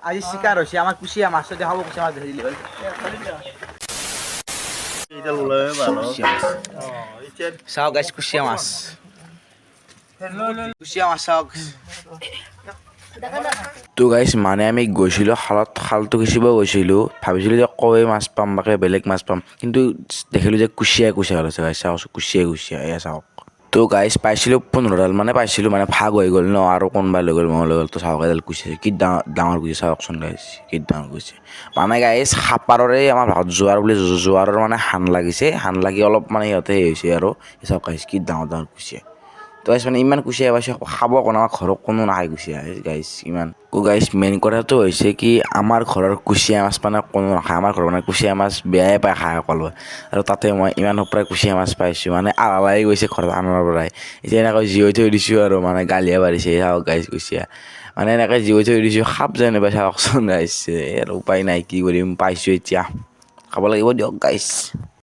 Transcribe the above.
আজি চিকাৰ হৈছে আমাৰ কুচিয়া মাছ। দেখাব কুচিয়া মাছ, দেখি দিলে হ'ল। এইডাল ওলাই ভাল। কুচিয়া মাছ চাওক গাইছ, কুচিয়া মাছ, কুচিয়া মাছ চাওক। তো গাইছ, মানে আমি গৈছিলোঁ খালত, খালটো সিঁচিব গৈছিলোঁ। ভাবিছিলোঁ যে কাৱৈ মাছ পাম বা কিবা বেলেগ মাছ পাম, কিন্তু দেখিলোঁ যে কুচিয়াই কুচিয়া ওলাইছে। গাইছ, চাওক, কুচিয়াই কুচিয়া, এয়া চাওক। তো গাইছ, পাইছিলোঁ 15ডাল মানে পাইছিলোঁ, মানে ভাগ হৈ গ'ল ন আৰু কোনোবা লৈ গ'ল, মই লৈ গ'ল। তো চাওক, এডাল কুচিয়া, কি ডাঙৰ ডাঙৰ কুচিয়া, চাওকচোন গাইছ, কি ডাঙৰ কুচিয়া। মানে গাইছ, খাপাৰৰে আমাৰ ভাষাত জোৱাৰ বুলি, জোৱাৰৰ মানে হান লাগিছে, হান লাগি অলপ মানে সিহঁতে হেৰি হৈছে আৰু। চাওক গাইছ, কি ডাঙৰ ডাঙৰ কুচিয়া। তো গাইছ, মানে ইমান কুচিয়া পাইছোঁ, খাব কোনো আমাৰ ঘৰত কোনো নাখায় কুচিয়া গাইছ ইমান। গাইছ, মেইন কথাটো হৈছে কি, আমাৰ ঘৰৰ কুচিয়া মাছ মানে কোনো নাখায়। আমাৰ ঘৰৰ মানে কুচিয়া মাছ বেয়াই পায় খাই সকলোৱে। আৰু তাতে মই ইমান সোপাই কুচিয়া মাছ পাইছোঁ, মানে আলাহ লাগি গৈছে ঘৰত আনাৰ পৰাই। এতিয়া এনেকৈ জীয়াই থৈ দিছোঁ আৰু মানে গালিয়ে পাৰিছে। চাওক গাইছ, কুচিয়া মানে এনেকৈ জীয়াই থৈ দিছোঁ, সাপ যেন নাপায়। চাওকচোন গাইছ, আৰু উপায় নাই, কি কৰিম, পাইছোঁ এতিয়া, খাব লাগিব দিয়ক গাইছ।